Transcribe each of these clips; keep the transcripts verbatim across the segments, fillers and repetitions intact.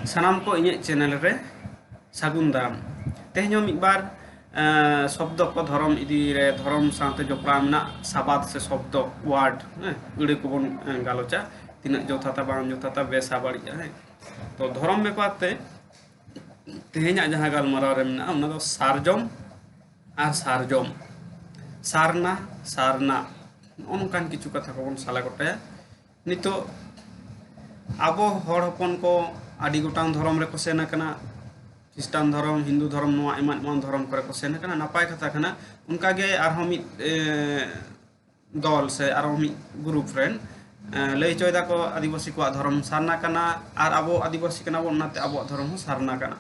ᱥᱟᱱᱟᱢ ᱠᱚ ᱤᱧᱟᱹᱜ ᱪᱮᱱᱮᱞ ᱨᱮ ᱥᱟᱹᱜᱩᱱ ᱫᱟᱨᱟᱢ᱾ ᱛᱮᱦᱮᱧ ᱦᱚᱸ ᱢᱤᱫ ᱵᱟᱨ, ᱮᱸ, ᱥᱚᱵᱫᱚ ᱠᱚ, ᱫᱷᱚᱨᱚᱢ ᱤᱫᱤ ᱨᱮ, ᱫᱷᱚᱨᱚᱢ ᱥᱟᱶᱛᱮ ᱡᱚᱯᱲᱟᱣ ᱢᱮᱱᱟᱜ ᱥᱟᱵᱟᱫ ᱥᱮ ᱥᱚᱵᱫᱚ, ᱣᱟᱨᱰ, ᱦᱮᱸ, ᱟᱹᱲᱟᱹ ᱠᱚᱵᱚᱱ, ᱮᱸ, ᱜᱟᱞᱚᱪᱟ᱾ ᱛᱤᱱᱟᱹᱜ ᱡᱚᱛᱷᱟᱛᱟ ᱵᱟᱝ ᱡᱚᱛᱷᱟᱛᱟ, ᱵᱮᱥᱟ ᱵᱟᱹᱲᱤᱡᱼᱟ, ᱦᱮᱸ᱾ ᱛᱚ ᱫᱷᱚᱨᱚᱢ ᱵᱮᱯᱟᱨ ᱛᱮ ᱛᱮᱦᱮᱧᱟᱜ ᱡᱟᱦᱟᱸ ᱜᱟᱞᱢᱟᱨᱟᱣ ᱨᱮ ᱢᱮᱱᱟᱜᱼᱟ, ᱚᱱᱟ ᱫᱚ ᱥᱟᱨᱡᱚᱢ ᱟᱨ ᱥᱟᱨᱡᱚᱢ, ᱥᱟᱨᱱᱟ, ᱥᱟᱨᱱᱟ, ᱱᱚᱜᱼᱚ ᱱᱚᱝᱠᱟᱱ ᱠᱤᱪᱷᱩ ᱠᱟᱛᱷᱟ ᱠᱚᱵᱚᱱ ᱥᱟᱞᱟ ᱜᱚᱴᱟᱭᱟ᱾ ᱱᱤᱛᱚᱜ ᱟᱵᱚ ᱦᱚᱲ ᱦᱚᱯᱚᱱ ᱠᱚ ᱟᱹᱰᱤ ᱜᱚᱴᱟᱝ ᱫᱷᱚᱨᱚᱢ ᱨᱮᱠᱚ ᱥᱮᱱ ᱟᱠᱟᱱᱟ, ᱠᱷᱨᱤᱥᱴᱟᱱ ᱫᱷᱚᱨᱚᱢ, ᱦᱤᱱᱫᱩ ᱫᱷᱚᱨᱚᱢ, ᱱᱚᱣᱟ ᱮᱢᱟᱱ ᱮᱢᱟᱱ ᱫᱷᱚᱨᱚᱢ ᱠᱚᱨᱮ ᱠᱚ ᱥᱮᱱ ᱟᱠᱟᱱᱟ, ᱱᱟᱯᱟᱭ ᱠᱟᱛᱷᱟ ᱠᱟᱱᱟ᱾ ᱚᱱᱠᱟᱜᱮ ᱟᱨᱦᱚᱸ ᱢᱤᱫ, ᱮ, ᱫᱚᱞ ᱥᱮ ᱟᱨᱦᱚᱸ ᱢᱤᱫ ᱜᱨᱩᱯ ᱨᱮᱱ, ᱮ, ᱞᱟᱹᱭ ᱦᱚᱪᱚᱭ ᱫᱟᱠᱚ ᱟᱹᱫᱤᱵᱟᱹᱥᱤ ᱠᱚᱣᱟᱜ ᱫᱷᱚᱨᱚᱢ ᱥᱟᱨᱱᱟ ᱠᱟᱱᱟ ᱟᱨ ᱟᱵᱚ ᱟᱹᱫᱤᱵᱟᱹᱥᱤ ᱠᱟᱱᱟ ᱵᱚᱱ, ᱚᱱᱟᱛᱮ ᱟᱵᱚᱣᱟᱜ ᱫᱷᱚᱨᱚᱢ ᱦᱚᱸ ᱥᱟᱨᱱᱟ ᱠᱟᱱᱟ᱾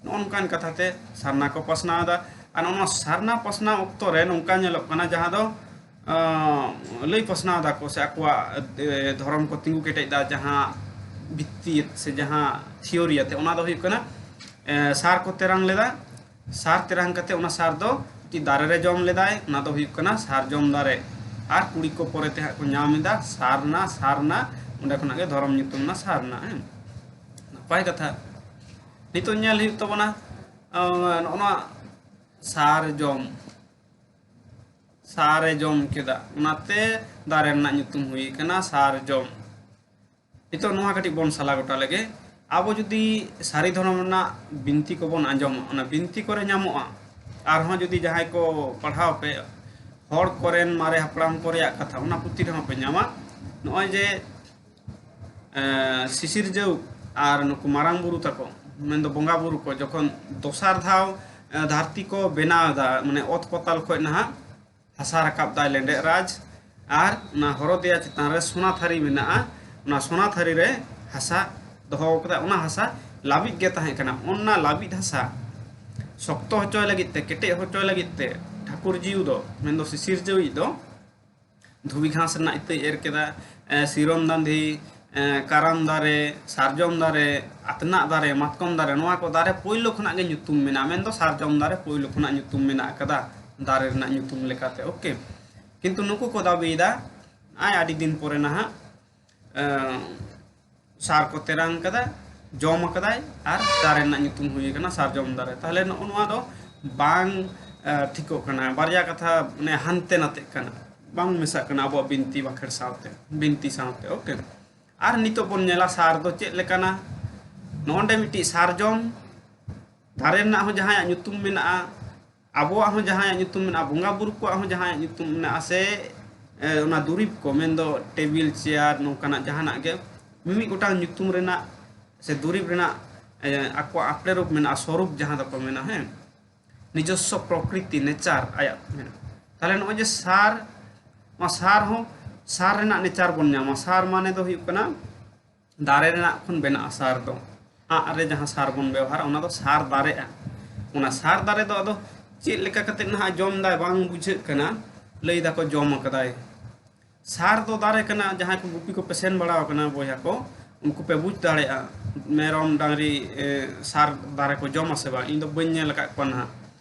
ᱱᱚᱜᱼᱚ ᱱᱚᱝᱠᱟᱱ ᱠᱟᱛᱷᱟ ᱛᱮ ᱥᱟᱨᱱᱟ ᱠᱚ ᱯᱟᱥᱱᱟᱣ ᱮᱫᱟ᱾ ᱟᱨ ᱱᱚᱜᱼᱚ ᱱᱚᱣᱟ ᱥᱟᱨᱱᱟ ᱯᱟᱥᱱᱟᱣ ᱚᱠᱛᱚ ᱨᱮ ᱱᱚᱝᱠᱟ ᱧᱮᱞᱚᱜ ᱠᱟᱱᱟ, ᱡᱟᱦᱟᱸ ᱫᱚ, ᱟᱸ, ᱞᱟᱹᱭ ᱯᱟᱥᱱᱟᱣ ᱫᱟᱠᱚ ᱥᱮ ᱟᱠᱚᱣᱟᱜ, ᱮ, ᱫᱷᱚᱨᱚᱢ ᱠᱚ ᱛᱤᱸᱜᱩ ᱠᱮᱴᱮᱡ ᱮᱫᱟ, ᱡᱟᱦᱟᱸ ᱵᱷᱤᱛᱛᱤ ᱥᱮ ᱡᱟᱦᱟᱸ ᱛᱷᱤᱭᱳᱨᱤ ᱟᱛᱮ, ᱚᱱᱟ ᱫᱚ ᱦᱩᱭᱩᱜ ᱠᱟᱱᱟ, ᱮ, ᱥᱟᱨ ᱠᱚ ᱛᱮᱨᱟᱝ ᱞᱮᱫᱟ᱾ ᱥᱟᱨ ᱛᱮᱨᱟᱝ ᱠᱟᱛᱮ ᱚᱱᱟ ᱥᱟᱨ ᱫᱚ ᱢᱤᱫᱴᱤᱡ ᱫᱟᱨᱮ ᱨᱮ ᱡᱚᱢ ᱞᱮᱫᱟᱭ, ᱚᱱᱟ ᱫᱚ ᱦᱩᱭᱩᱜ ᱠᱟᱱᱟ ᱥᱟᱨᱡᱚᱢ ᱫᱟᱨᱮ᱾ ᱟᱨ ᱠᱩᱲᱤ ᱠᱚ ᱯᱚᱨᱮ ᱛᱮ ᱦᱟᱸᱜ ᱠᱚ ᱧᱟᱢ ᱮᱫᱟ ᱥᱟᱨᱱᱟ, ᱥᱟᱨᱱᱟ, ᱚᱸᱰᱮ ᱠᱷᱚᱱᱟᱜ ᱜᱮ ᱫᱷᱚᱨᱚᱢ ᱧᱩᱛᱩᱢ ᱮᱱᱟ ᱥᱟᱨᱱᱟ, ᱦᱮᱸ᱾ ᱱᱟᱯᱟᱭ ᱠᱟᱛᱷᱟ᱾ ᱱᱤᱛᱚᱜ ᱧᱮᱞ ᱦᱩᱭᱩᱜ ᱛᱟᱵᱚᱱᱟ, ᱟᱸ, ᱱᱚᱜᱼᱚ ᱱᱚᱣᱟ ᱥᱟᱨᱡᱚᱢ, ᱥᱟᱨᱮ ᱡᱚᱢ ᱠᱮᱫᱟ, ᱚᱱᱟᱛᱮ ᱫᱟᱨᱮ ᱨᱮᱱᱟᱜ ᱧᱩᱛᱩᱢ ᱦᱩᱭ ᱠᱟᱱᱟ ᱥᱟᱨᱡᱚᱢ᱾ ᱱᱤᱛᱚᱜ ᱱᱚᱣᱟ ᱠᱟᱹᱴᱤᱡ ᱵᱚᱱ ᱥᱟᱞᱟ ᱜᱚᱴᱟ ᱞᱮᱜᱮ᱾ ᱟᱵᱚ ᱡᱩᱫᱤ ᱥᱟᱹᱨᱤ ᱫᱷᱚᱨᱚᱢ ᱨᱮᱱᱟᱜ ᱵᱤᱱᱛᱤ ᱠᱚᱵᱚᱱ ᱟᱸᱡᱚᱢᱟ, ᱚᱱᱟ ᱵᱤᱱᱛᱤ ᱠᱚᱨᱮ ᱧᱟᱢᱚᱜᱼᱟ, ᱟᱨᱦᱚᱸ ᱡᱩᱫᱤ ᱡᱟᱦᱟᱸᱭ ᱠᱚ ᱯᱟᱲᱦᱟᱣ ᱯᱮ, ᱦᱚᱲ ᱠᱚᱨᱮᱱ ᱢᱟᱨᱮ ᱦᱟᱯᱲᱟᱢ ᱠᱚ ᱨᱮᱭᱟᱜ ᱠᱟᱛᱷᱟ, ᱚᱱᱟ ᱯᱩᱛᱷᱤ ᱨᱮᱦᱚᱸ ᱯᱮ ᱧᱟᱢᱟ᱾ ᱱᱚᱜᱼᱚᱭ ᱡᱮ, ᱮᱸ, ᱥᱤᱥᱤᱨᱡᱟᱹᱣ ᱟᱨ ᱱᱩᱠᱩ ᱢᱟᱨᱟᱝ ᱵᱩᱨᱩ ᱛᱟᱠᱚ, ᱢᱮᱱᱫᱚ ᱵᱚᱸᱜᱟ ᱵᱩᱨᱩ ᱠᱚ, ᱡᱚᱠᱷᱚᱱ ᱫᱚᱥᱟᱨ ᱫᱷᱟᱣ, ᱮᱸ, ᱫᱷᱟᱹᱨᱛᱤ ᱠᱚ ᱵᱮᱱᱟᱣ ᱮᱫᱟ, ᱢᱟᱱᱮ ᱚᱛ ᱯᱟᱛᱟᱞ ᱠᱷᱚᱱ ᱱᱟᱦᱟᱜ ᱦᱟᱥᱟ ᱨᱟᱠᱟᱵ ᱫᱟᱭ ᱞᱮᱸᱰᱮᱫ ᱨᱟᱡᱽ, ᱟᱨ ᱚᱱᱟ ᱦᱚᱨᱚᱫᱮᱭᱟ ᱪᱮᱛᱟᱱ ᱨᱮ ᱥᱚᱱᱟ ᱛᱷᱟᱹᱨᱤ ᱢᱮᱱᱟᱜᱼᱟ, ᱚᱱᱟ ᱥᱚᱱᱟ ᱛᱷᱟᱹᱨᱤ ᱨᱮ ᱦᱟᱥᱟ ᱫᱚᱦᱚ ᱠᱟᱫᱟ, ᱚᱱᱟ ᱦᱟᱥᱟ ᱞᱟᱹᱵᱤᱫ ᱜᱮ ᱛᱟᱦᱮᱸ ᱠᱟᱱᱟ᱾ ᱚᱱᱟ ᱞᱟᱹᱵᱤᱫ ᱦᱟᱥᱟ ᱥᱚᱠᱛᱚ ᱦᱚᱪᱚᱭ ᱞᱟᱹᱜᱤᱫ ᱛᱮ, ᱠᱮᱴᱮᱡ ᱦᱚᱪᱚᱭ ᱞᱟᱹᱜᱤᱫ ᱛᱮ, ᱴᱷᱟᱹᱠᱩᱨ ᱡᱤᱣ ᱫᱚ, ᱢᱮᱱᱫᱚ ᱥᱤᱥᱤᱨ ᱡᱤᱣᱤᱡ ᱫᱚ, ᱫᱷᱩᱵᱤ ᱜᱷᱟᱸᱥ ᱨᱮᱱᱟᱜ ᱤᱛᱟᱹᱭ ᱮᱨ ᱠᱮᱫᱟ, ᱮ, ᱥᱤᱨᱚᱢ ᱫᱟᱸᱫᱷᱤ, ᱮ, ᱠᱟᱨᱟᱢ ᱫᱟᱨᱮ, ᱥᱟᱨᱡᱚᱢ ᱫᱟᱨᱮ, ᱟᱛᱱᱟᱜ ᱫᱟᱨᱮ, ᱢᱟᱛᱠᱚᱢ ᱫᱟᱨᱮ, ᱱᱚᱣᱟ ᱠᱚ ᱫᱟᱨᱮ ᱯᱳᱭᱞᱳ ᱠᱷᱚᱱᱟᱜ ᱜᱮ ᱧᱩᱛᱩᱢ ᱢᱮᱱᱟᱜᱼᱟ, ᱢᱮᱱᱫᱚ ᱥᱟᱨᱡᱚᱢ ᱫᱟᱨᱮ ᱯᱳᱭᱞᱳ ᱠᱷᱚᱱᱟᱜ ᱧᱩᱛᱩᱢ ᱢᱮᱱᱟᱜ ᱟᱠᱟᱫᱟ ᱫᱟᱨᱮ ᱨᱮᱱᱟᱜ ᱧᱩᱛᱩᱢ ᱞᱮᱠᱟᱛᱮ, ᱳᱠᱮ᱾ ᱠᱤᱱᱛᱩ ᱱᱩᱠᱩ ᱠᱚ ᱫᱟᱹᱵᱤᱭᱮᱫᱟ, ᱟᱭ ᱟᱹᱰᱤ ᱫᱤᱱ ᱯᱚᱨᱮ ᱱᱟᱦᱟᱜ, ᱮ, ᱥᱟᱨ ᱠᱚ ᱛᱮᱨᱟᱝ ᱠᱟᱫᱟ, ᱡᱚᱢ ᱟᱠᱟᱫᱟᱭ ᱟᱨ ᱫᱟᱨᱮ ᱨᱮᱱᱟᱜ ᱧᱩᱛᱩᱢ ᱦᱩᱭ ᱟᱠᱟᱱᱟ ᱥᱟᱨᱡᱚᱢ ᱫᱟᱨᱮ᱾ ᱛᱟᱦᱚᱞᱮ ᱱᱚᱜᱼᱚ ᱱᱚᱣᱟ ᱫᱚ ᱵᱟᱝ ᱴᱷᱤᱠᱚᱜ ᱠᱟᱱᱟ, ᱵᱟᱨᱭᱟ ᱠᱟᱛᱷᱟ ᱢᱟᱱᱮ ᱦᱟᱱᱛᱮ ᱱᱟᱛᱮᱜ ᱠᱟᱱᱟ, ᱵᱟᱝ ᱢᱮᱥᱟᱜ ᱠᱟᱱᱟ ᱟᱵᱚᱣᱟᱜ ᱵᱤᱱᱛᱤ ᱵᱟᱠᱷᱮᱲ ᱥᱟᱶᱛᱮ, ᱵᱤᱱᱛᱤ ᱥᱟᱶᱛᱮ᱾ ᱳᱠᱮ, ᱟᱨ ᱱᱤᱛᱚᱜ ᱵᱚᱱ ᱧᱮᱞᱟ ᱥᱟᱨ ᱫᱚ ᱪᱮᱫ ᱞᱮᱠᱟᱱᱟ᱾ ᱱᱚᱜᱼᱚ ᱱᱚᱰᱮ ᱢᱤᱫᱴᱤᱡ ᱥᱟᱨᱡᱚᱢ ᱫᱟᱨᱮ ᱨᱮᱱᱟᱜ ᱦᱚᱸ ᱡᱟᱦᱟᱸᱭᱟᱜ ᱧᱩᱛᱩᱢ ᱢᱮᱱᱟᱜᱼᱟ, ᱟᱵᱚᱣᱟᱜ ᱦᱚᱸ ᱡᱟᱦᱟᱸᱭᱟᱜ ᱧᱩᱛᱩᱢ ᱢᱮᱱᱟᱜᱼᱟ, ᱵᱚᱸᱜᱟ ᱵᱩᱨᱩ ᱠᱚᱣᱟᱜ ᱦᱚᱸ ᱡᱟᱦᱟᱸᱭᱟᱜ ᱧᱩᱛᱩᱢ ᱢᱮᱱᱟᱜᱼᱟ, ᱥᱮ ᱚᱱᱟ ᱫᱩᱨᱤᱵᱽ ᱠᱚ, ᱢᱮᱱᱫᱚ ᱴᱮᱵᱤᱞ, ᱪᱮᱭᱟᱨ, ᱱᱚᱝᱠᱟᱱᱟᱜ ᱡᱟᱦᱟᱱᱟᱜ ᱜᱮ ᱢᱤᱢᱤᱫ ᱜᱚᱴᱟᱝ ᱧᱩᱛᱩᱢ ᱨᱮᱱᱟᱜ ᱥᱮ ᱫᱩᱨᱤᱵᱽ ᱨᱮᱱᱟᱜ ᱟᱠᱚᱣᱟᱜ ᱟᱯᱲᱮ ᱨᱩᱯ ᱢᱮᱱᱟᱜᱼᱟ, ᱥᱚᱨᱩᱯ ᱡᱟᱦᱟᱸ ᱫᱚᱠᱚ ᱢᱮᱱᱟ, ᱦᱮᱸ, ᱱᱤᱡᱚᱥᱥᱚ ᱯᱨᱚᱠᱨᱤᱛᱤ, ᱱᱮᱪᱟᱨ ᱟᱭᱟᱜ ᱢᱮᱱᱟᱜᱼᱟ᱾ ᱛᱟᱦᱚᱞᱮ ᱱᱚᱜᱼᱚᱭ ᱡᱮ ᱥᱟᱨ, ᱱᱚᱣᱟ ᱥᱟᱨ ᱦᱚᱸ, ᱥᱟᱨ ᱨᱮᱱᱟᱜ ᱱᱮᱪᱟᱨ ᱵᱚᱱ ᱧᱟᱢᱟ᱾ ᱥᱟᱨ ᱢᱟᱱᱮ ᱫᱚ ᱦᱩᱭᱩᱜ ᱠᱟᱱᱟ ᱫᱟᱨᱮ ᱨᱮᱱᱟᱜ ᱠᱷᱚᱱ ᱵᱮᱱᱟᱜᱼᱟ ᱥᱟᱨ ᱫᱚ᱾ ᱟᱜ ᱨᱮ ᱡᱟᱦᱟᱸ ᱥᱟᱨ ᱵᱚᱱ ᱵᱮᱣᱦᱟᱨᱟ, ᱚᱱᱟ ᱫᱚ ᱥᱟᱨ ᱫᱟᱨᱮᱜᱼᱟ᱾ ᱚᱱᱟ ᱥᱟᱨ ᱫᱟᱨᱮ ᱫᱚ ᱟᱫᱚ ᱪᱮᱫ ᱞᱮᱠᱟ ᱠᱟᱛᱮ ᱱᱟᱦᱟᱜ ᱡᱚᱢ ᱫᱟᱭ ᱵᱟᱝ ᱵᱩᱡᱷᱟᱹᱜ ᱠᱟᱱᱟ, ᱞᱟᱹᱭ ᱫᱟᱠᱚ ᱡᱚᱢ ᱟᱠᱟᱫᱟᱭ᱾ ᱥᱟᱨ ᱫᱚ ᱫᱟᱨᱮ ᱠᱟᱱᱟ, ᱡᱟᱦᱟᱸᱭ ᱠᱚ ᱜᱩᱯᱤ ᱠᱚᱯᱮ ᱥᱮᱱ ᱵᱟᱲᱟ ᱟᱠᱟᱱᱟ ᱵᱚᱭᱦᱟ ᱠᱚ, ᱩᱱᱠᱩ ᱯᱮ ᱵᱩᱡᱽ ᱫᱟᱲᱮᱭᱟᱜᱼᱟ᱾ ᱢᱮᱨᱚᱢ, ᱰᱟᱝᱨᱤ, ᱮ, ᱥᱟᱨ ᱫᱟᱨᱮ ᱠᱚ ᱡᱚᱢᱟ ᱥᱮ ᱵᱟᱝ? ᱤᱧ ᱫᱚ ᱵᱟᱹᱧ ᱧᱮᱞ ᱟᱠᱟᱫ ᱠᱚᱣᱟ ᱱᱟᱦᱟᱜ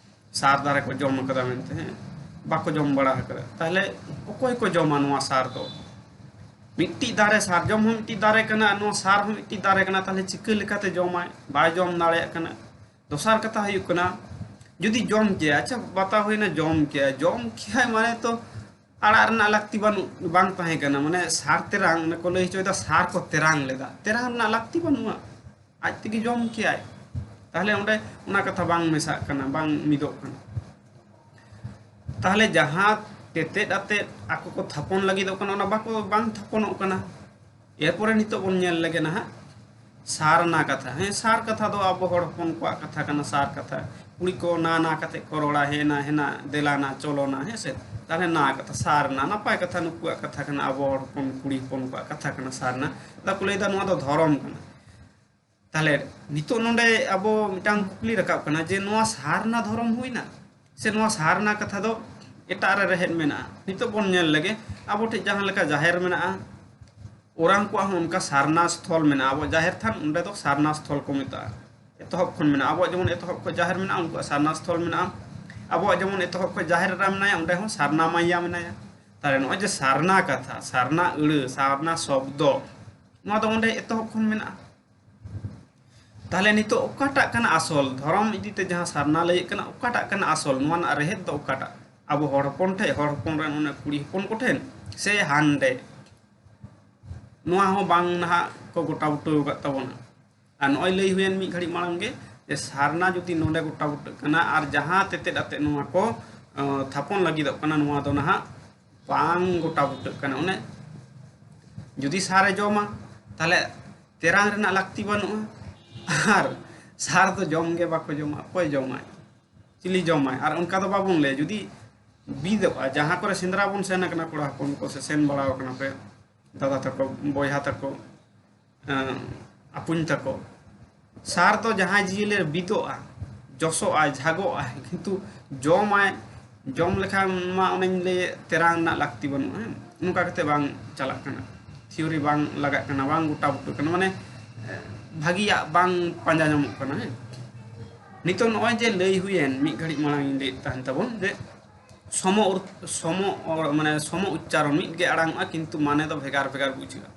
ᱥᱟᱨ ᱫᱟᱨᱮ ᱠᱚ ᱡᱚᱢ ᱟᱠᱟᱫᱟ ᱢᱮᱱᱛᱮ, ᱦᱮᱸ, ᱵᱟᱠᱚ ᱡᱚᱢ ᱵᱟᱲᱟ ᱟᱠᱟᱫᱟ᱾ ᱛᱟᱦᱚᱞᱮ ᱚᱠᱚᱭ ᱠᱚ ᱡᱚᱢᱟ ᱱᱚᱣᱟ ᱥᱟᱨ ᱫᱚ? ᱢᱤᱫᱴᱤᱡ ᱫᱟᱨᱮ, ᱥᱟᱨᱡᱚᱢ ᱦᱚᱸ ᱢᱤᱫᱴᱤᱡ ᱫᱟᱨᱮ ᱠᱟᱱᱟ, ᱱᱚᱣᱟ ᱥᱟᱨ ᱦᱚᱸ ᱢᱤᱫᱴᱤᱡ ᱫᱟᱨᱮ ᱠᱟᱱᱟ, ᱛᱟᱦᱚᱞᱮ ᱪᱤᱠᱟᱹ ᱞᱮᱠᱟᱛᱮ ᱡᱚᱢᱟᱭ? ᱵᱟᱭ ᱡᱚᱢ ᱫᱟᱲᱮᱭᱟᱜ ᱠᱟᱱᱟ᱾ ᱫᱚᱥᱟᱨ ᱠᱟᱛᱷᱟ ᱦᱩᱭᱩᱜ ᱠᱟᱱᱟ, ᱡᱩᱫᱤ ᱡᱚᱢ ᱠᱮᱭᱟ, ᱟᱪᱪᱷᱟ, ᱵᱟᱛᱟ ᱦᱩᱭᱱᱟ, ᱡᱚᱢ ᱠᱮᱭᱟ, ᱡᱚᱢ ᱠᱮᱭᱟᱭ ᱢᱟᱱᱮ ᱛᱚ ᱟᱲᱟᱜ ᱨᱮᱱᱟᱜ ᱞᱟᱹᱠᱛᱤ ᱵᱟᱹᱱᱩᱜ, ᱵᱟᱝ ᱛᱟᱦᱮᱸ ᱠᱟᱱᱟ, ᱢᱟᱱᱮ ᱥᱟᱨ ᱛᱮᱨᱟᱝ, ᱚᱱᱮ ᱠᱚ ᱞᱟᱹᱭ ᱦᱚᱪᱚᱭᱮᱫᱟ ᱥᱟᱨ ᱠᱚ ᱛᱮᱨᱟᱝ ᱞᱮᱫᱟ, ᱛᱮᱨᱟᱝ ᱨᱮᱱᱟᱜ ᱞᱟᱹᱠᱛᱤ ᱵᱟᱹᱱᱩᱜᱼᱟ, ᱟᱡ ᱛᱮᱜᱮ ᱡᱚᱢ ᱠᱮᱭᱟᱭ᱾ ᱛᱟᱦᱚᱞᱮ ᱚᱸᱰᱮ ᱚᱱᱟ ᱠᱟᱛᱷᱟ ᱵᱟᱝ ᱢᱮᱥᱟᱜ ᱠᱟᱱᱟ, ᱵᱟᱝ ᱢᱤᱫᱚᱜ ᱠᱟᱱᱟ᱾ ᱛᱟᱦᱚᱞᱮ ᱡᱟᱦᱟᱸ ᱛᱮᱛᱮᱫ ᱟᱛᱮᱫ ᱟᱠᱚ ᱠᱚ ᱛᱷᱟᱯᱚᱱ ᱞᱟᱹᱜᱤᱫᱚᱜ ᱠᱟᱱᱟ, ᱚᱱᱟ ᱵᱟᱠᱚ, ᱵᱟᱝ ᱛᱷᱟᱯᱚᱱᱚᱜ ᱠᱟᱱᱟ᱾ ᱮᱨᱯᱚᱨᱮ ᱱᱤᱛᱚᱜ ᱵᱚᱱ ᱧᱮᱞ ᱞᱮᱜᱮ ᱱᱟᱦᱟᱜ ᱥᱟᱨᱱᱟ ᱠᱟᱛᱷᱟ᱾ ᱦᱮᱸ, ᱥᱟᱨ ᱠᱟᱛᱷᱟ ᱫᱚ ᱟᱵᱚ ᱦᱚᱲ ᱦᱚᱯᱚᱱ ᱠᱚᱣᱟᱜ ᱠᱟᱛᱷᱟ ᱠᱟᱱᱟ, ᱥᱟᱨ ᱠᱟᱛᱷᱟ᱾ ᱠᱩᱲᱤ ᱠᱚ ᱱᱟ ᱱᱟ ᱠᱟᱛᱮ ᱠᱚ ᱨᱚᱲᱟ, ᱦᱮᱱᱟ, ᱦᱮᱱᱟ, ᱫᱮᱞᱟᱱᱟ, ᱪᱚᱞᱚᱱᱟ, ᱦᱮᱸ ᱥᱮ? ᱛᱟᱦᱚᱞᱮ ᱱᱟ ᱠᱟᱛᱷᱟ, ᱥᱟᱨᱱᱟ, ᱱᱟᱯᱟᱭ ᱠᱟᱛᱷᱟ, ᱱᱩᱠᱩᱣᱟᱜ ᱠᱟᱛᱷᱟ ᱠᱟᱱᱟ, ᱟᱵᱚ ᱦᱚᱲ ᱦᱚᱯᱚᱱ ᱠᱩᱲᱤ ᱦᱚᱯᱚᱱ ᱠᱚᱣᱟᱜ ᱠᱟᱛᱷᱟ ᱠᱟᱱᱟ ᱥᱟᱨᱱᱟ᱾ ᱟᱫᱚ ᱠᱚ ᱞᱟᱹᱭᱫᱟ ᱱᱚᱣᱟ ᱫᱚ ᱫᱷᱚᱨᱚᱢ ᱠᱟᱱᱟ᱾ ᱛᱟᱦᱚᱞᱮ ᱱᱤᱛᱚᱜ ᱱᱚᱰᱮ ᱟᱵᱚ ᱢᱤᱫᱴᱟᱝ ᱠᱩᱠᱞᱤ ᱨᱟᱠᱟᱵ ᱠᱟᱱᱟ ᱡᱮ ᱱᱚᱣᱟ ᱥᱟᱨᱱᱟ ᱫᱷᱚᱨᱚᱢ ᱦᱩᱭᱱᱟ ᱥᱮ ᱱᱚᱣᱟ ᱥᱟᱨᱱᱟ ᱠᱟᱛᱷᱟ ᱫᱚ ᱮᱴᱟᱜ ᱨᱮ ᱨᱮᱦᱮᱫ ᱢᱮᱱᱟᱜᱼᱟ? ᱱᱤᱛᱚᱜ ᱵᱚᱱ ᱧᱮᱞ ᱞᱮᱜᱮ, ᱟᱵᱚ ᱴᱷᱮᱱ ᱡᱟᱦᱟᱸ ᱞᱮᱠᱟ ᱡᱟᱦᱮᱨ ᱢᱮᱱᱟᱜᱼᱟ, ᱚᱨᱟᱝ ᱠᱚᱣᱟᱜ ᱦᱚᱸ ᱚᱱᱠᱟ ᱥᱟᱨᱱᱟ ᱥᱛᱷᱚᱞ ᱢᱮᱱᱟᱜᱼᱟ᱾ ᱟᱵᱚᱣᱟᱜ ᱡᱟᱦᱮᱨ ᱛᱷᱟᱱ, ᱚᱸᱰᱮ ᱫᱚ ᱥᱟᱨᱱᱟ ᱥᱛᱷᱚᱞ ᱠᱚ ᱢᱮᱛᱟᱜᱼᱟ᱾ ᱮᱛᱚᱦᱚᱵ ᱠᱷᱚᱱ ᱢᱮᱱᱟᱜᱼᱟ, ᱟᱵᱚᱣᱟᱜ ᱡᱮᱢᱚᱱ ᱮᱛᱚᱦᱚᱵ ᱠᱷᱚᱱ ᱡᱟᱦᱮᱨ ᱢᱮᱱᱟᱜᱼᱟ, ᱩᱱᱠᱩᱣᱟᱜ ᱥᱟᱨᱱᱟ ᱥᱛᱷᱚᱞ ᱢᱮᱱᱟᱜᱼᱟ᱾ ᱟᱵᱚᱣᱟᱜ ᱡᱮᱢᱚᱱ ᱮᱛᱚᱦᱚᱵ ᱠᱷᱚᱱ ᱡᱟᱦᱮᱨ ᱮᱨᱟ ᱢᱮᱱᱟᱭᱟ, ᱚᱸᱰᱮ ᱦᱚᱸ ᱥᱟᱨᱱᱟ ᱢᱟᱭᱟ ᱢᱮᱱᱟᱭᱟ᱾ ᱛᱟᱦᱚᱞᱮ ᱱᱚᱜᱼᱚᱭ ᱡᱮ ᱥᱟᱨᱱᱟ ᱠᱟᱛᱷᱟ, ᱥᱟᱨᱱᱟ ᱟᱹᱲᱟᱹ, ᱥᱟᱨᱱᱟ ᱥᱚᱵᱫᱚ, ᱱᱚᱣᱟ ᱫᱚ ᱚᱸᱰᱮ ᱮᱛᱚᱦᱚᱵ ᱠᱷᱚᱱ ᱢᱮᱱᱟᱜᱼᱟ᱾ ᱛᱟᱦᱚᱞᱮ ᱱᱤᱛᱚᱜ ᱚᱠᱟᱴᱟᱜ ᱠᱟᱱᱟ ᱟᱥᱚᱞ? ᱫᱷᱚᱨᱚᱢ ᱤᱫᱤ ᱛᱮ ᱡᱟᱦᱟᱸ ᱥᱟᱨᱱᱟ ᱞᱟᱹᱭᱮᱫ ᱠᱟᱱᱟ, ᱚᱠᱟᱴᱟᱜ ᱠᱟᱱᱟ ᱟᱥᱚᱞ? ᱱᱚᱣᱟ ᱨᱮᱱᱟᱜ ᱨᱮᱦᱮᱫ ᱫᱚ ᱚᱠᱟᱴᱟᱜ? ᱟᱵᱚ ᱦᱚᱲ ᱦᱚᱯᱚᱱ ᱴᱷᱮᱱ, ᱦᱚᱲ ᱦᱚᱯᱚᱱ ᱨᱮᱱ ᱚᱱᱮ ᱠᱩᱲᱤ ᱦᱚᱯᱚᱱ ᱠᱚᱴᱷᱮᱱ, ᱥᱮ ᱦᱟᱸᱰᱮ? ᱱᱚᱣᱟ ᱦᱚᱸ ᱵᱟᱝ ᱱᱟᱦᱟᱜ ᱠᱚ ᱜᱚᱴᱟ ᱵᱩᱴᱟᱹᱣ ᱟᱠᱟᱫ ᱛᱟᱵᱚᱱᱟ᱾ ᱟᱨ ᱱᱚᱜᱼᱚᱭ ᱞᱟᱹᱭ ᱦᱩᱭᱮᱱ ᱢᱤᱫ ᱜᱷᱟᱹᱲᱤᱡ ᱢᱟᱲᱟᱝ ᱜᱮ, ᱡᱮ ᱥᱟᱨᱱᱟ ᱡᱩᱫᱤ ᱱᱚᱰᱮ ᱜᱚᱴᱟ ᱵᱩᱴᱟᱹᱜ ᱠᱟᱱᱟ ᱟᱨ ᱡᱟᱦᱟᱸ ᱛᱮᱛᱮᱫ ᱟᱛᱮᱫ ᱱᱚᱣᱟ ᱠᱚ, ᱟᱸ, ᱛᱷᱟᱯᱚᱱ ᱞᱟᱹᱜᱤᱫᱚᱜ ᱠᱟᱱᱟ, ᱱᱚᱣᱟ ᱫᱚ ᱱᱟᱦᱟᱜ ᱵᱟᱝ ᱜᱚᱴᱟ ᱵᱩᱴᱟᱹᱜ ᱠᱟᱱᱟ᱾ ᱚᱱᱮ ᱡᱩᱫᱤ ᱥᱟᱨᱮ ᱡᱚᱢᱟ, ᱛᱟᱦᱚᱞᱮ ᱛᱮᱨᱟᱝ ᱨᱮᱱᱟᱜ ᱞᱟᱹᱠᱛᱤ ᱵᱟᱹᱱᱩᱜᱼᱟ᱾ ᱟᱨ ᱥᱟᱨ ᱫᱚ ᱡᱚᱢ ᱜᱮ ᱵᱟᱠᱚ ᱡᱚᱢᱟ, ᱚᱠᱚᱭ ᱡᱚᱢᱟᱭ? ᱪᱤᱞᱤ ᱡᱚᱢᱟᱭ? ᱟᱨ ᱚᱱᱠᱟ ᱫᱚ ᱵᱟᱵᱚᱱ ᱞᱟᱹᱭᱟ᱾ ᱡᱩᱫᱤ ᱵᱤᱫᱚᱜᱼᱟ, ᱡᱟᱦᱟᱸ ᱠᱚᱨᱮ ᱥᱮᱸᱫᱽᱨᱟ ᱵᱚᱱ ᱥᱮᱱ ᱟᱠᱟᱱᱟ ᱠᱚᱲᱟ ᱦᱚᱯᱚᱱ ᱠᱚ, ᱥᱮ ᱥᱮᱱ ᱵᱟᱲᱟ ᱟᱠᱟᱱᱟ ᱯᱮ, ᱫᱟᱫᱟ ᱛᱟᱠᱚ, ᱵᱚᱭᱦᱟ ᱛᱟᱠᱚ, ᱮᱸ, ᱟᱯᱩᱧ ᱛᱟᱠᱚ, ᱥᱟᱨ ᱫᱚ ᱡᱟᱦᱟᱸᱭ ᱡᱤᱭᱟᱹᱞᱤ ᱨᱮ ᱵᱤᱫᱚᱜᱼᱟ, ᱡᱚᱥᱚᱜᱼᱟᱭ, ᱡᱷᱟᱜᱚᱜᱼᱟᱭ, ᱠᱤᱱᱛᱩ ᱡᱚᱢᱟᱭ, ᱡᱚᱢ ᱞᱮᱠᱷᱟᱱ ᱢᱟ ᱚᱱᱮᱧ ᱞᱟᱹᱭ ᱛᱮᱨᱟᱝ ᱨᱮᱱᱟᱜ ᱞᱟᱹᱠᱛᱤ ᱵᱟᱹᱱᱩᱜᱼᱟ, ᱦᱮᱸ? ᱱᱚᱝᱠᱟ ᱠᱟᱛᱮ ᱵᱟᱝ ᱪᱟᱞᱟᱜ ᱠᱟᱱᱟ, ᱛᱷᱤᱭᱳᱨᱤ ᱵᱟᱝ ᱞᱟᱜᱟᱜ ᱠᱟᱱᱟ, ᱵᱟᱝ ᱜᱚᱴᱟ ᱵᱩᱴᱟᱹᱜ ᱠᱟᱱᱟ, ᱢᱟᱱᱮ, ᱮᱸ, ᱵᱷᱟᱹᱜᱤᱭᱟᱜ ᱵᱟᱝ ᱯᱟᱸᱡᱟ ᱧᱟᱢᱚᱜ ᱠᱟᱱᱟ, ᱦᱮᱸ? ᱱᱤᱛᱚᱜ ᱱᱚᱜᱼᱚᱭ ᱡᱮ ᱞᱟᱹᱭ ᱦᱩᱭᱮᱱ, ᱢᱤᱫ ᱜᱷᱟᱹᱲᱤᱡ ᱢᱟᱲᱟᱝ ᱤᱧ ᱞᱟᱹᱭᱮᱫ ᱛᱟᱦᱮᱱ ᱛᱟᱵᱚᱱ ᱡᱮ ᱥᱚᱢᱚ ᱚᱨ-, ᱥᱚᱢᱚ ᱚᱨ-, ᱢᱟᱱᱮ ᱥᱚᱢᱚ ᱩᱪᱪᱟᱨᱚᱱ ᱢᱤᱫ ᱜᱮ ᱟᱲᱟᱝᱚᱜᱼᱟ, ᱠᱤᱱᱛᱩ ᱢᱟᱱᱮ ᱫᱚ ᱵᱷᱮᱜᱟᱨ ᱵᱷᱮᱜᱟᱨ ᱵᱩᱡᱷᱟᱹᱜᱼᱟ᱾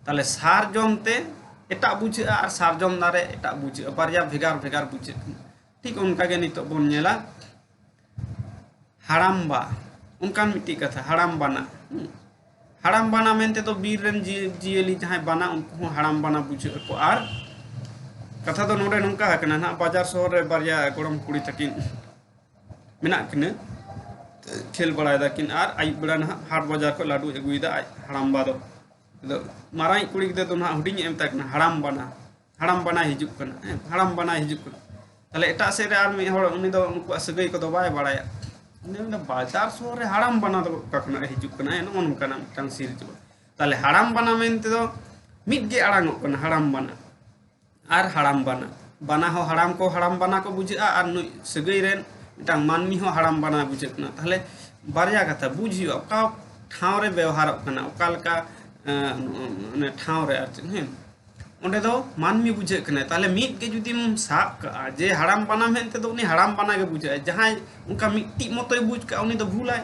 ᱛᱟᱦᱚᱞᱮ ᱥᱟᱨᱡᱚᱢ ᱛᱮ ᱮᱴᱟᱜ ᱵᱩᱡᱷᱟᱹᱜᱼᱟ ᱟᱨ ᱥᱟᱨᱡᱚᱢ ᱫᱟᱨᱮ ᱮᱴᱟᱜ ᱵᱩᱡᱷᱟᱹᱜᱼᱟ, ᱵᱟᱨᱭᱟ ᱵᱷᱮᱜᱟᱨ ᱵᱷᱮᱜᱟᱨ ᱵᱩᱡᱷᱟᱹᱜ ᱠᱟᱱᱟ᱾ ᱴᱷᱤᱠ ᱚᱱᱠᱟ ᱜᱮ ᱱᱤᱛᱚᱜ ᱵᱚᱱ ᱧᱮᱞᱟ ᱦᱟᱲᱟᱢᱵᱟ, ᱚᱱᱠᱟᱱ ᱢᱤᱫᱴᱤᱡ ᱠᱟᱛᱷᱟ, ᱦᱟᱲᱟᱢ ᱵᱟᱱᱟ᱾ ᱦᱩᱸ᱾ ᱦᱟᱲᱟᱢ ᱵᱟᱱᱟ ᱢᱮᱱᱛᱮ ᱫᱚ ᱵᱤᱨ ᱨᱮᱱ ᱡᱤᱭᱟᱹ-, ᱡᱤᱭᱟᱹᱞᱤ ᱡᱟᱦᱟᱸᱭ ᱵᱟᱱᱟ, ᱩᱱᱠᱩ ᱦᱚᱸ ᱦᱟᱲᱟᱢ ᱵᱟᱱᱟ ᱵᱩᱡᱷᱟᱹᱜ ᱟᱠᱚ᱾ ᱟᱨ ᱠᱟᱛᱷᱟ ᱫᱚ ᱱᱚᱰᱮ ᱱᱚᱝᱠᱟ ᱟᱠᱟᱱᱟ ᱱᱟᱦᱟᱜ, ᱵᱟᱡᱟᱨ ᱥᱚᱦᱚᱨ ᱨᱮ ᱵᱟᱨᱭᱟ ᱜᱚᱲᱚᱢ ᱠᱩᱲᱤ ᱛᱟᱹᱠᱤᱱ ᱢᱮᱱᱟᱜ ᱠᱤᱱᱟᱹ, ᱠᱷᱮᱞ ᱵᱟᱲᱟᱭ ᱫᱟᱠᱤᱱ, ᱟᱨ ᱟᱹᱭᱩᱵ ᱵᱮᱲᱟ ᱱᱟᱦᱟᱜ ᱦᱟᱴ ᱵᱟᱡᱟᱨ ᱠᱷᱚᱱ ᱞᱟᱹᱰᱩᱭ ᱟᱹᱜᱩᱭᱮᱫᱟ ᱟᱡ ᱦᱟᱲᱟᱢᱵᱟ ᱫᱚ᱾ ᱟᱫᱚ ᱢᱟᱨᱟᱝᱤᱡ ᱠᱩᱲᱤ ᱜᱤᱫᱽᱨᱟᱹ ᱫᱚ ᱱᱟᱦᱟᱜ ᱦᱩᱰᱤᱧ ᱮ ᱢᱮᱛᱟᱭ ᱠᱟᱱᱟ, "ᱦᱟᱲᱟᱢ ᱵᱟᱱᱟ, ᱦᱟᱲᱟᱢ ᱵᱟᱱᱟ ᱦᱤᱡᱩᱜ ᱠᱟᱱᱟ, ᱦᱮᱸ, ᱦᱟᱲᱟᱢ ᱵᱟᱱᱟ ᱦᱤᱡᱩᱜ ᱠᱟᱱᱟ᱾" ᱛᱟᱦᱞᱮ ᱮᱴᱟᱜ ᱥᱮᱫ ᱨᱮ ᱟᱨ ᱢᱤᱫ ᱦᱚᱲ, ᱩᱱᱤ ᱫᱚ ᱩᱱᱠᱩᱣᱟᱜ ᱥᱟᱹᱜᱟᱹᱭ ᱠᱚᱫᱚ ᱵᱟᱭ ᱵᱟᱲᱟᱭᱟ᱾ ᱩᱱᱤ ᱢᱮᱱᱫᱟ, "ᱵᱟᱡᱟᱨ ᱥᱚᱦᱚᱨ ᱨᱮ ᱦᱟᱲᱟᱢ ᱵᱟᱱᱟ ᱫᱚ ᱚᱠᱟ ᱠᱷᱚᱱᱟᱜ ᱦᱤᱡᱩᱜ ᱠᱟᱱᱟ?" ᱱᱚᱜᱼᱚ ᱱᱚᱝᱠᱟᱱᱟᱜ ᱢᱤᱫᱴᱟᱝ ᱥᱤᱨᱡᱟᱹᱣ᱾ ᱛᱟᱦᱞᱮ ᱦᱟᱲᱟᱢ ᱵᱟᱱᱟ ᱢᱮᱱᱛᱮ ᱫᱚ ᱢᱤᱫ ᱜᱮ ᱟᱲᱟᱝᱚᱜ ᱠᱟᱱᱟ, ᱦᱟᱲᱟᱢ ᱵᱟᱱᱟ᱾ ᱟᱨ ᱦᱟᱲᱟᱢ ᱵᱟᱱᱟ, ᱵᱟᱱᱟ ᱦᱚᱸ ᱦᱟᱲᱟᱢ ᱠᱚ ᱦᱟᱲᱟᱢ ᱵᱟᱱᱟ ᱠᱚ ᱵᱩᱡᱷᱟᱹᱜᱼᱟ, ᱟᱨ ᱱᱩᱭ ᱥᱟᱹᱜᱟᱹᱭ ᱨᱮᱱ ᱢᱤᱫᱴᱟᱝ ᱢᱟᱹᱱᱢᱤ ᱦᱚᱸ ᱦᱟᱲᱟᱢ ᱵᱟᱱᱟ ᱵᱩᱡᱷᱟᱹᱜ ᱠᱟᱱᱟ᱾ ᱛᱟᱦᱞᱮ ᱵᱟᱨᱭᱟ ᱠᱟᱛᱷᱟ ᱵᱩᱡᱽ ᱦᱩᱭᱩᱜᱼᱟ, ᱚᱠᱟ ᱴᱷᱟᱶ ᱨᱮ ᱵᱮᱣᱦᱟᱨᱚᱜ ᱠᱟᱱᱟ, ᱚᱠᱟ ᱞᱮᱠᱟ, ᱮᱸ, ᱚᱱᱮ ᱴᱷᱟᱶ ᱨᱮ ᱟᱨ ᱪᱮᱫ, ᱦᱮᱸ, ᱚᱸᱰᱮ ᱫᱚ ᱢᱟᱹᱱᱢᱤ ᱵᱩᱡᱷᱟᱹᱜ ᱠᱟᱱᱟᱭ᱾ ᱛᱟᱦᱞᱮ ᱢᱤᱫ ᱜᱮ ᱡᱩᱫᱤᱢ ᱥᱟᱵ ᱠᱟᱜᱼᱟ ᱡᱮ ᱦᱟᱲᱟᱢ ᱵᱟᱱᱟ ᱢᱮᱱᱛᱮ ᱫᱚ ᱩᱱᱤ ᱦᱟᱲᱟᱢ ᱵᱟᱱᱟ ᱜᱮ ᱵᱩᱡᱷᱟᱹᱜᱼᱟᱭ᱾ ᱡᱟᱦᱟᱸᱭ ᱚᱱᱠᱟ ᱢᱤᱫᱴᱤᱡ ᱢᱚᱛᱚᱭ ᱵᱩᱡᱽ ᱠᱟᱜᱼᱟ, ᱩᱱᱤ ᱫᱚ ᱵᱷᱩᱞᱟᱭ᱾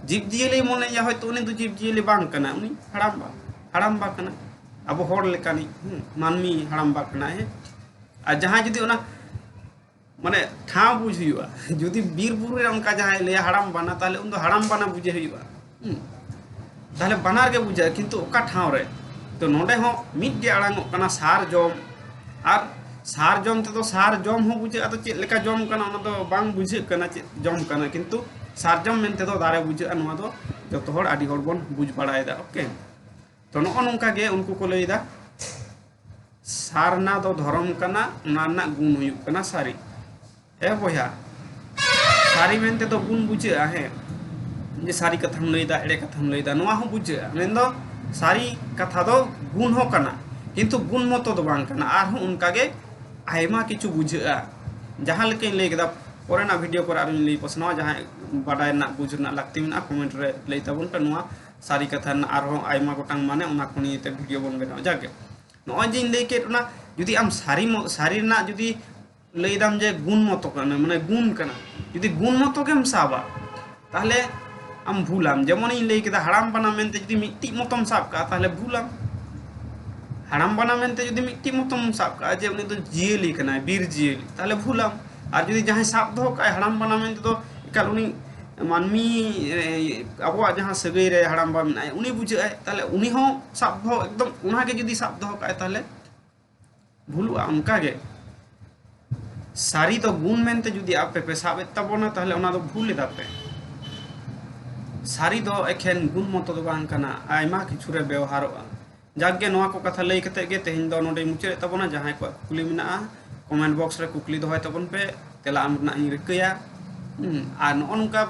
ᱡᱤᱵᱽ ᱡᱤᱭᱟᱹᱞᱤ ᱢᱚᱱᱮᱭᱟ ᱦᱚᱭᱛᱳ ᱩᱱᱤ ᱫᱚ ᱡᱤᱵᱽ ᱡᱤᱭᱟᱹᱞᱤ ᱵᱟᱝ ᱠᱟᱱᱟ, ᱩᱱᱤ ᱦᱟᱲᱟᱢ ᱵᱟ, ᱦᱟᱲᱟᱢ ᱵᱟ ᱠᱟᱱᱟ᱾ ᱟᱵᱚ ᱦᱚᱲ ᱞᱮᱠᱟᱱᱤᱡ, ᱦᱩᱸ, ᱢᱟᱹᱱᱢᱤ ᱦᱟᱲᱟᱢᱵᱟ ᱠᱟᱱᱟᱭ, ᱦᱮᱸ᱾ ᱟᱨ ᱡᱟᱦᱟᱸᱭ ᱡᱩᱫᱤ ᱚᱱᱟ, ᱢᱟᱱᱮ, ᱴᱷᱟᱣ ᱵᱩᱡᱽ ᱦᱩᱭᱩᱜᱼᱟ᱾ ᱡᱩᱫᱤ ᱵᱤᱨ ᱵᱩᱨᱩ ᱨᱮ ᱚᱱᱠᱟ ᱡᱟᱦᱟᱸᱭ ᱞᱟᱹᱭᱟ ᱦᱟᱲᱟᱢ ᱵᱟᱱᱟ, ᱛᱟᱦᱚᱞᱮ ᱩᱱᱫᱚ ᱦᱟᱲᱟᱢ ᱵᱟᱱᱟ ᱵᱩᱡᱷᱟᱹᱣ ᱦᱩᱭᱩᱜᱼᱟ᱾ ᱦᱩᱸ᱾ ᱛᱟᱦᱚᱞᱮ ᱵᱟᱱᱟᱨ ᱜᱮ ᱵᱩᱡᱷᱟᱹᱜᱼᱟ, ᱠᱤᱱᱛᱩ ᱚᱠᱟ ᱴᱷᱟᱶ ᱨᱮ? ᱛᱚ ᱱᱚᱰᱮ ᱦᱚᱸ ᱢᱤᱫ ᱜᱮ ᱟᱲᱟᱝᱚᱜ ᱠᱟᱱᱟ ᱥᱟᱨ ᱡᱚᱢ᱾ ᱟᱨ ᱥᱟᱨ ᱡᱚᱢ ᱛᱮᱫᱚ ᱥᱟᱨ ᱡᱚᱢ ᱦᱚᱸ ᱵᱩᱡᱷᱟᱹᱜᱼᱟ, ᱟᱫᱚ ᱪᱮᱫ ᱞᱮᱠᱟ ᱡᱚᱢ ᱠᱟᱱᱟ ᱚᱱᱟ ᱫᱚ ᱵᱟᱝ ᱵᱩᱡᱷᱟᱹᱜ ᱠᱟᱱᱟ ᱪᱮᱫ ᱡᱚᱢ ᱠᱟᱱᱟ, ᱠᱤᱱᱛᱩ ᱥᱟᱨᱡᱚᱢ ᱢᱮᱱᱛᱮ ᱫᱚ ᱫᱟᱨᱮ ᱵᱩᱡᱷᱟᱹᱜᱼᱟ, ᱱᱚᱣᱟ ᱫᱚ ᱡᱚᱛᱚ ᱦᱚᱲ ᱟᱹᱰᱤ ᱦᱚᱲ ᱵᱚᱱ ᱵᱩᱡᱽ ᱵᱟᱲᱟᱭᱮᱫᱟ᱾ ᱳᱠᱮ, ᱛᱚ ᱱᱚᱜᱼᱚ ᱱᱚᱝᱠᱟ ᱜᱮ ᱩᱱᱠᱩ ᱠᱚ ᱞᱟᱹᱭᱫᱟ, ᱥᱟᱨᱱᱟ ᱫᱚ ᱫᱷᱚᱨᱚᱢ ᱠᱟᱱᱟ, ᱚᱱᱟ ᱨᱮᱱᱟᱜ ᱜᱩᱱ ᱦᱩᱭᱩᱜ ᱠᱟᱱᱟ ᱥᱟᱹᱨᱤ᱾ ᱮ ᱵᱚᱭᱦᱟ, ᱥᱟᱹᱨᱤ ᱢᱮᱱᱛᱮ ᱫᱚ ᱜᱩᱱ ᱵᱩᱡᱷᱟᱹᱜᱼᱟ, ᱦᱮᱸ, ᱡᱮ ᱥᱟᱹᱨᱤ ᱠᱟᱛᱷᱟᱢ ᱞᱟᱹᱭᱫᱟ, ᱮᱲᱮ ᱠᱟᱛᱷᱟᱢ ᱞᱟᱹᱭᱫᱟ, ᱱᱚᱣᱟ ᱦᱚᱸ ᱵᱩᱡᱷᱟᱹᱜᱼᱟ᱾ ᱢᱮᱱᱫᱚ ᱥᱟᱹᱨᱤ ᱠᱟᱛᱷᱟ ᱫᱚ ᱜᱩᱱ ᱦᱚᱸ ᱠᱟᱱᱟ, ᱠᱤᱱᱛᱩ ᱜᱩᱱ ᱢᱚᱛᱚ ᱫᱚ ᱵᱟᱝ ᱠᱟᱱᱟ, ᱟᱨᱦᱚᱸ ᱚᱱᱠᱟᱜᱮ ᱟᱭᱢᱟ ᱠᱤᱪᱷᱩ ᱵᱩᱡᱷᱟᱹᱜᱼᱟ᱾ ᱡᱟᱦᱟᱸ ᱞᱮᱠᱟᱧ ᱞᱟᱹᱭ ᱠᱮᱫᱟ, ᱯᱚᱨᱮᱱᱟᱜ ᱵᱷᱤᱰᱤᱭᱳ ᱠᱚᱨᱮ ᱟᱨᱚᱧ ᱞᱟᱹᱭ ᱯᱟᱥᱱᱟᱣᱟ, ᱡᱟᱦᱟᱸᱭ ᱵᱟᱰᱟᱭ ᱨᱮᱱᱟᱜ ᱵᱩᱡᱽ ᱨᱮᱱᱟᱜ ᱞᱟᱹᱠᱛᱤ ᱢᱮᱱᱟᱜᱼᱟ, ᱠᱚᱢᱮᱱᱴ ᱨᱮ ᱞᱟᱹᱭ ᱛᱟᱵᱚᱱ ᱯᱮ᱾ ᱱᱚᱣᱟ ᱥᱟᱹᱨᱤ ᱠᱟᱛᱷᱟ ᱨᱮᱱᱟᱜ ᱟᱨᱦᱚᱸ ᱟᱭᱢᱟ ᱜᱚᱴᱟᱝ ᱢᱟᱱᱮ, ᱚᱱᱟ ᱠᱚ ᱱᱤᱭᱮᱛᱮ ᱵᱷᱤᱰᱤᱭᱳ ᱵᱚᱱ ᱵᱮᱱᱟᱣᱟ᱾ ᱡᱟᱜᱮ ᱱᱚᱜᱼᱚᱭ ᱡᱮᱧ ᱞᱟᱹᱭ ᱠᱮᱫ, ᱚᱱᱟ ᱡᱩᱫᱤ ᱟᱢ ᱥᱟᱹᱨᱤ ᱢᱚ-, ᱥᱟᱹᱨᱤ ᱨᱮᱱᱟᱜ ᱡᱩᱫᱤ ᱞᱟᱹᱭ ᱫᱟᱢ ᱡᱮ ᱜᱩᱱ ᱢᱚᱛᱚ ᱠᱟᱱᱟ, ᱢᱟᱱᱮ ᱜᱩᱱ ᱠᱟᱱᱟ, ᱡᱩᱫᱤ ᱜᱩᱱ ᱢᱚᱛᱚ ᱜᱮᱢ ᱥᱟᱵᱟ, ᱛᱟᱦᱞᱮ ᱟᱢ ᱵᱷᱩᱞᱟᱢ᱾ ᱡᱮᱢᱚᱱᱤᱧ ᱞᱟᱹᱭ ᱠᱮᱫᱟ, ᱦᱟᱲᱟᱢ ᱵᱟᱱᱟ ᱢᱮᱱᱛᱮ ᱡᱩᱫᱤ ᱢᱤᱫᱴᱤᱡ ᱢᱚᱛᱚᱢ ᱥᱟᱵ ᱠᱟᱜᱼᱟ, ᱛᱟᱦᱞᱮ ᱵᱷᱩᱞᱟᱢ᱾ ᱦᱟᱲᱟᱢ ᱵᱟᱱᱟ ᱢᱮᱱᱛᱮ ᱡᱩᱫᱤ ᱢᱤᱫᱴᱤᱡ ᱢᱚᱛᱚᱢ ᱥᱟᱵ ᱠᱟᱜᱼᱟ ᱡᱮ ᱩᱱᱤ ᱫᱚ ᱡᱤᱭᱟᱹᱞᱤ ᱠᱟᱱᱟᱭ, ᱵᱤᱨ ᱡᱤᱭᱟᱹᱞᱤ, ᱛᱟᱦᱞᱮ ᱵᱷᱩᱞᱟᱢ᱾ ᱟᱨ ᱡᱩᱫᱤ ᱡᱟᱦᱟᱸᱭ ᱥᱟᱵ ᱫᱚᱦᱚ ᱠᱟᱜᱼᱟᱭ ᱦᱟᱲᱟᱢ ᱵᱟᱱᱟ ᱢᱮᱱᱛᱮ ᱫᱚ ᱮᱠᱟᱞ ᱩᱱᱤ ᱢᱟᱹᱱᱢᱤ, ᱮ, ᱟᱵᱚᱣᱟᱜ ᱡᱟᱦᱟᱸ ᱥᱟᱹᱜᱟᱹᱭ ᱨᱮ ᱦᱟᱲᱟᱢ ᱵᱟ ᱢᱮᱱᱟᱭ, ᱩᱱᱤ ᱵᱩᱡᱷᱟᱹᱜᱼᱟᱭ, ᱛᱟᱦᱞᱮ ᱩᱱᱤ ᱦᱚᱸ ᱥᱟᱵ ᱫᱚᱦᱚ ᱮᱠᱫᱚᱢ ᱚᱱᱟᱜᱮ ᱡᱩᱫᱤ ᱥᱟᱵ ᱫᱚᱦᱚ ᱠᱟᱜᱼᱟᱭ, ᱛᱟᱦᱞᱮ ᱵᱷᱩᱞᱩᱜᱼᱟ᱾ ᱚᱱᱠᱟᱜᱮ ᱥᱟᱹᱨᱤ ᱫᱚ ᱜᱩᱱ ᱢᱮᱱᱛᱮ ᱡᱩᱫᱤ ᱟᱯᱮ ᱯᱮ ᱥᱟᱵ ᱮᱫ ᱛᱟᱵᱚᱱᱟ, ᱛᱟᱦᱞᱮ ᱚᱱᱟ ᱫᱚ ᱵᱷᱩᱞ ᱮᱫᱟ ᱯᱮ᱾ ᱥᱟᱹᱨᱤ ᱫᱚ ᱮᱠᱷᱮᱱ ᱜᱩᱱ ᱢᱚᱛᱚ ᱫᱚ ᱵᱟᱝ ᱠᱟᱱᱟ, ᱟᱭᱢᱟ ᱠᱤᱪᱷᱩ ᱨᱮ ᱵᱮᱣᱦᱟᱨᱚᱜᱼᱟ᱾ ᱡᱟᱠ ᱜᱮ, ᱱᱚᱣᱟ ᱠᱚ ᱠᱟᱛᱷᱟ ᱞᱟᱹᱭ ᱠᱟᱛᱮ ᱜᱮ ᱛᱮᱦᱮᱧ ᱫᱚ ᱱᱚᱰᱮᱧ ᱢᱩᱪᱟᱹᱫ ᱮᱫ ᱛᱟᱵᱚᱱᱟ᱾ ᱡᱟᱦᱟᱸᱭ ᱠᱚᱣᱟᱜ ᱠᱩᱠᱞᱤ ᱢᱮᱱᱟᱜᱼᱟ, ᱠᱚᱢᱮᱱᱴ ᱵᱚᱠᱥ ᱨᱮ ᱠᱩᱠᱞᱤ ᱫᱚᱦᱚᱭ ᱛᱟᱵᱚᱱ ᱯᱮ, ᱛᱮᱞᱟ ᱮᱢ ᱨᱮᱱᱟᱜ ᱤᱧ ᱨᱤᱠᱟᱹᱭᱟ᱾ ᱦᱩᱸ, ᱟᱨ ᱱᱚᱜᱼᱚ ᱱᱚᱝᱠᱟ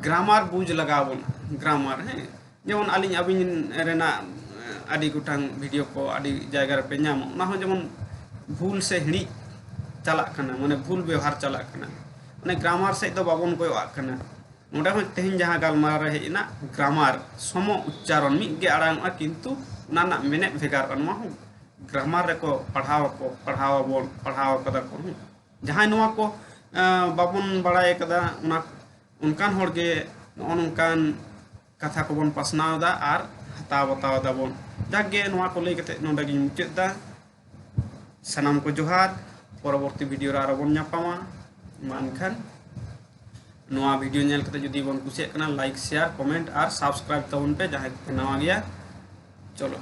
ᱜᱨᱟᱢᱟᱨ ᱵᱩᱡᱽ ᱞᱟᱜᱟᱣ ᱵᱚᱱᱟ, ᱜᱨᱟᱢᱟᱨ, ᱦᱮᱸ᱾ ᱡᱮᱢᱚᱱ ᱟᱹᱞᱤᱧ ᱟᱹᱵᱤᱱ ᱨᱮᱱᱟᱜ, ᱮ, ᱟᱹᱰᱤ ᱜᱚᱴᱟᱝ ᱵᱷᱤᱰᱤᱭᱳ ᱠᱚ ᱟᱹᱰᱤ ᱡᱟᱭᱜᱟ ᱨᱮᱯᱮ ᱧᱟᱢᱟ, ᱚᱱᱟ ᱦᱚᱸ ᱡᱮᱢᱚᱱ ᱵᱷᱩᱞ ᱥᱮ ᱦᱤᱲᱤᱡ ᱪᱟᱞᱟᱜ ᱠᱟᱱᱟ, ᱢᱟᱱᱮ ᱵᱷᱩᱞ ᱵᱮᱣᱦᱟᱨ ᱪᱟᱞᱟᱜ ᱠᱟᱱᱟ, ᱢᱟᱱᱮ ᱜᱨᱟᱢᱟᱨ ᱥᱮᱫ ᱫᱚ ᱵᱟᱵᱚᱱ ᱠᱚᱭᱚᱜ ᱟᱜ ᱠᱟᱱᱟ᱾ ᱱᱚᱰᱮ ᱦᱚᱸ ᱛᱮᱦᱮᱧ ᱡᱟᱦᱟᱸ ᱜᱟᱞᱢᱟᱨᱟᱣ ᱨᱮ ᱦᱮᱡ ᱮᱱᱟ, ᱜᱨᱟᱢᱟᱨ, ᱥᱚᱢᱚ ᱩᱪᱪᱟᱨᱚᱱ ᱢᱤᱫ ᱜᱮ ᱟᱲᱟᱝᱚᱜᱼᱟ, ᱠᱤᱱᱛᱩ ᱚᱱᱟ ᱨᱮᱱᱟᱜ ᱢᱮᱱᱮᱫ ᱵᱷᱮᱜᱟᱨᱚᱜᱼᱟ᱾ ᱱᱚᱣᱟ ᱦᱚᱸ ᱜᱨᱟᱢᱟᱨ ᱨᱮᱠᱚ ᱯᱟᱲᱦᱟᱣ ᱟᱠᱚ, ᱯᱟᱲᱦᱟᱣ ᱟᱵᱚᱱ, ᱯᱟᱲᱦᱟᱣ ᱟᱠᱟᱫᱟ ᱠᱚ᱾ ᱦᱩᱸ᱾ ᱡᱟᱦᱟᱸᱭ ᱱᱚᱣᱟ ᱠᱚ, ᱮᱸ, ᱵᱟᱵᱚᱱ ᱵᱟᱲᱟᱭ ᱟᱠᱟᱫᱟ, ᱚᱱᱟ, ᱚᱱᱠᱟᱱ ᱦᱚᱲ ᱜᱮ ᱱᱚᱜᱼᱚ ᱱᱚᱝᱠᱟᱱ ᱠᱟᱛᱷᱟ ᱠᱚᱵᱚᱱ ᱯᱟᱥᱱᱟᱣ ᱮᱫᱟ ᱟᱨ ᱛᱟᱣ ᱵᱟᱛᱟᱣ ᱫᱟᱵᱚᱱ᱾ ᱡᱟᱠ ᱜᱮ, ᱱᱚᱣᱟ ᱠᱚ ᱞᱟᱹᱭ ᱠᱟᱛᱮ ᱱᱚᱰᱮ ᱜᱤᱧ ᱢᱩᱪᱟᱹᱫ ᱫᱟ᱾ ᱥᱟᱱᱟᱢ ᱠᱚ ᱡᱚᱦᱟᱨ, ᱯᱚᱨᱚᱵᱚᱨᱛᱤ ᱵᱷᱤᱰᱤᱭᱳ ᱨᱮ ᱟᱨᱚ ᱵᱚᱱ ᱧᱟᱯᱟᱢᱟ᱾ ᱢᱟ ᱮᱱᱠᱷᱟᱱ ᱱᱚᱣᱟ ᱵᱷᱤᱰᱤᱭᱳ ᱧᱮᱞ ᱠᱟᱛᱮ ᱡᱩᱫᱤ ᱵᱚᱱ ᱠᱩᱥᱤᱭᱟᱜ ᱠᱟᱱᱟ, ᱞᱟᱭᱤᱠ, ᱥᱮᱭᱟᱨ, ᱠᱚᱢᱮᱱᱴ ᱟᱨ ᱥᱟᱵᱥᱠᱨᱟᱭᱤᱵ ᱛᱟᱵᱚᱱ ᱯᱮ, ᱡᱟᱦᱟᱸᱭ ᱠᱚᱯᱮ ᱱᱟᱣᱟ ᱜᱮᱭᱟ᱾ ᱪᱚᱞᱚ,